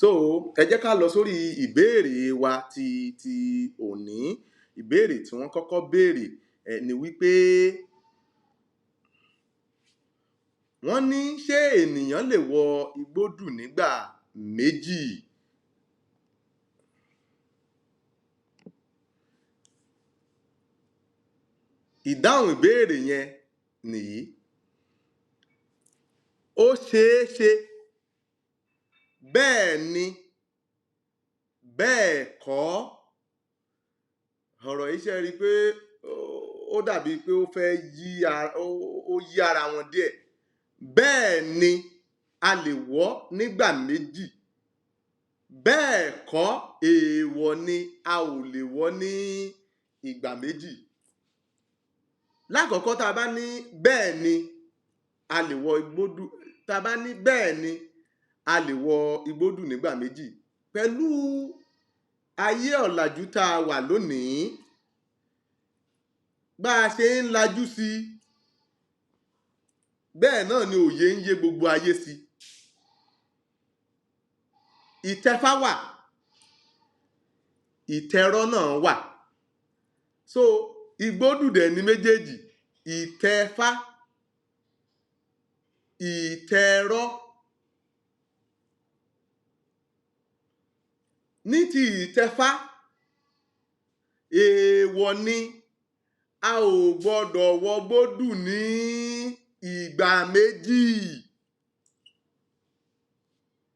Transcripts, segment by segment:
So ẹ jẹ́ ká lọ sórí ìbéèrè wa ti òní. Ìbéèrè tí wọ́n kọ́kọ́ béèrè ẹ̀ ni wípé wọ́n ní ṣé ènìyàn lè wọ igbódù nígbà méjì? Ìdáhùn ìbéèrè yẹn nìyí. Ó ṣeé ṣe, bẹ́ẹ̀ ni, bẹ́ẹ̀ kọ́. Ọ̀rọ̀ yìí, ṣe rí i pé ó dàbí pé ó fẹ́ yí ó yí ara wọn díẹ̀. Bẹ́ẹ̀ ni, a lè wọ̀ nígbà méjì. Bẹ́ẹ̀ kọ́, èèwọ̀ ni, a ò lè wọ̀ ní ìgbà méjì. Lákọ̀ọ́kọ́, tá a bá ní bẹ́ẹ̀ ni a lè wọ igbódù, tá a bá ní bẹ́ẹ̀ ni a lè wọ igbódù nígbà méjì, pẹ̀lú ayé ọ̀làjú tá a wà lónìí, bá a ṣe ń lajú sí i, bẹ́ẹ̀ náà ni òye ń yé gbogbo ayé sí i. Ìtẹfá wà, ìtẹrọ́ náà wà. So igbódù dẹ̀ ní méjèèjì: ìtẹfá, ìtẹrọ́. Ní ti ìtẹfá, èèwọ̀ ni, a ò gbọdọ̀ wọ gbódù ní ìgbà méjì.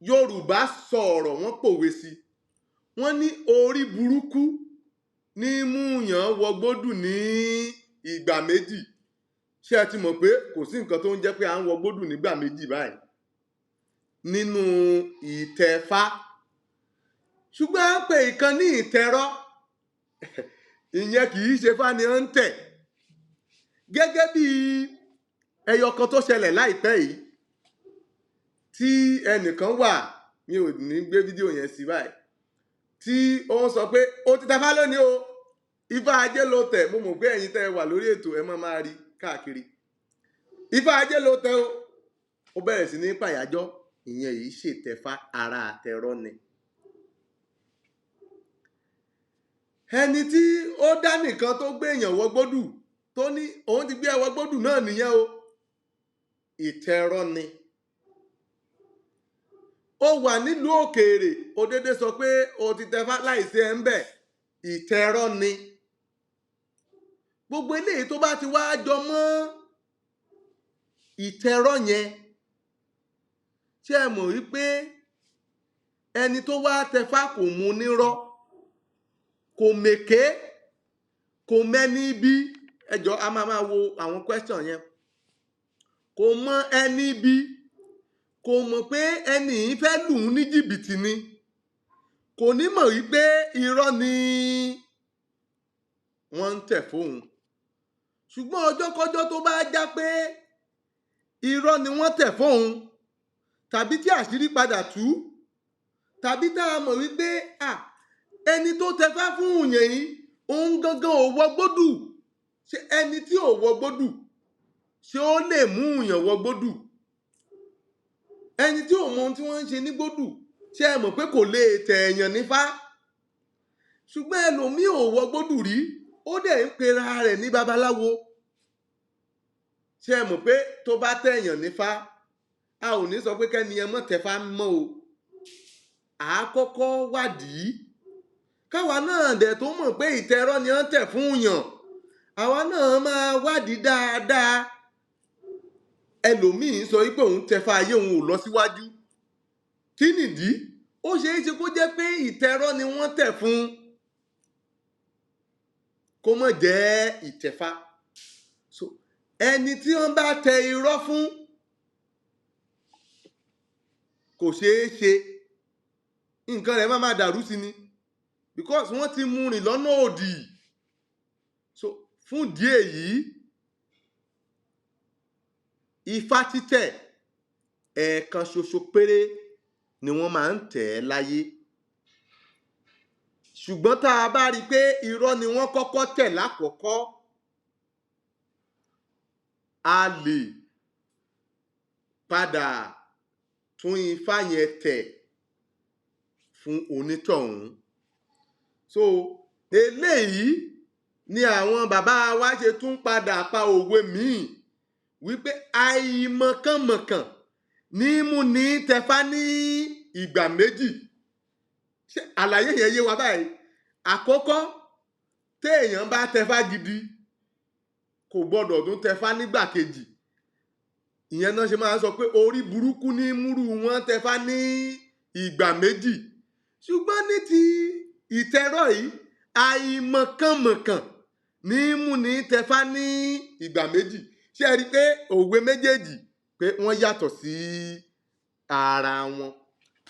Yorùbá sọ ọ̀rọ̀, wọ́n pòwe sí. Wọ́n ní orí burúkú ní múyàn wọ gbódù ní ìgbà méjì. Ṣé ẹ ti mọ̀ pé kò sí nǹkan tó ń jẹ́ pé à ń wọ gbódù nígbà méjì báyìí nínú ìtẹfá? Ṣùgbọ́n à ń pè ìkan ní ìtẹrọ́, ìyẹn kì í ṣe fá ni ó ń tẹ̀. Gẹ́gẹ́ bí ẹyọ kan tó ṣẹlẹ̀ láìpẹ́ yìí, tí ẹnìkan wà, mi ò ní gbé fídíò yẹn sí báyìí, tí ó ń sọ pé ó ti tẹfá lónìí o, ifá ajé ló tẹ̀. Mo mọ̀ pé ẹ̀yin tẹ́ ẹ wà lórí ètò, ẹ máa máa rí káàkiri. Ifá ajé ló tẹ̀ o, ó bẹ̀rẹ̀ sí ní pàyájọ́. Ìyẹn yìí ṣètẹfá, ara àtẹrọ́ ni. Ẹni tí ó dá nìkan tó gbé èèyàn wọ gbódù, tó ní òun ti gbé ẹ wọ gbódù náà nìyẹn o, ìtẹrọ́ ni. Ó wà nílùú òkèèrè, ó dédé sọ pé o ti tẹfá láìsí ẹ ń bẹ̀, ìtẹrọ́ ni. Gbogbo eléyìí tó bá ti wá jọ mọ́ ìtẹrọ́ yẹn, ṣé ẹ mọ̀ wípé ẹni tó wá tẹfá kò mú nírọ́, kò mèké, kò mẹ́ni bí? Ẹjọ́ a máa máa wo àwọn question yẹn. Kò mọ ẹni bí, kò mọ̀ pé ẹni yìí fẹ́ lù ú ní jìbìtì ni, kò ní mọ̀ wípé irọ́ ni wọ́n ń tẹ̀ fóun. Ṣùgbọ́n ọjọ́kọ́jọ́ tó bá já pé irọ́ ni wọ́n tẹ̀ fóun, tàbí tí àṣírí padà tú, tàbí tá a mọ̀ wípé ẹni tó tẹfá fún yẹn yìí, òun gangan ò wọ gbódù. Ṣé ẹni tí ò wọ gbódù, ṣé ó lè mú yàn wọ gbódù? Ẹni tí ò mọ ohun tí wọ́n ń ṣe ní gbódù, ṣé ẹ mọ̀ pé kò lè tẹ̀ èèyàn nífá? Ṣùgbọ́n ẹlòmíì ò wọ gbódù rí, ó dẹ̀ ń pera rẹ̀ ní babaláwo. Ṣé ẹ mọ̀ pé tó bá tẹ̀ èèyàn nífá, a ò ní sọ pé kẹ́ni ẹ mọ̀ tẹ̀fá mọ́ o. À á kọ́kọ́ wádìí, káwa náà dẹ̀ tó mọ̀ pé ìtẹ̀rọ́ ni wọ́n tẹ̀ fún yàn, àwa náà máa wádìí dáadáa. Ẹlòmíín sọ wípé òun tẹfá, ayé òun ò lọ síwájú. Kí nìdí? Ó ṣeé ṣe kó jẹ́ pé ìtẹ̀rọ́ ni wọ́n tẹ̀ fún, kó má jẹ́ ìtẹ̀fá. So ẹni tí wọ́n bá tẹ irọ́ fún, kò ṣeé ṣe, nǹkan rẹ̀ má máa dàrú sí ni, because wọ́n ti mú rìn lọ́nà òdì. So fún ìdí èyí, ifá títẹ̀, ẹ̀ẹ̀kan ṣoṣo péré ni wọ́n máa ń tẹ̀ ẹ́ láyé. Ṣùgbọ́n tá a bá rí i pé irọ́ ni wọ́n kọ́kọ́ tẹ̀ lákọ̀ọ́kọ́, a lè padà tún ifá yẹn tẹ̀. fún onítọ̀hún. So eléyìí ni àwọn bàbá wa ṣe tún padà pa òwe míì wípé àìmọ̀kànmọ̀kàn ní mú ní tẹfá ní ìgbà méjì. Ṣé àlàyé yẹn yé wa báyìí? Àkọ́kọ́, téèyàn bá tẹfá gidi, kò gbọdọ̀ tún tẹfá nígbà kejì. Ìyẹn náà ṣe máa ń sọ pé orí burúkú ní múrú wọn tẹfá ní ìgbà méjì. Ṣùgbọ́n ní ti ìtẹ̀rọ̀ yìí, àìmọ̀kànmọ̀kàn ní mú ní tẹfá ní ìgbà méjì. Ṣé ẹ rí i pé òwe méjèèjì pé wọ́n yàtọ̀ sí ara wọn?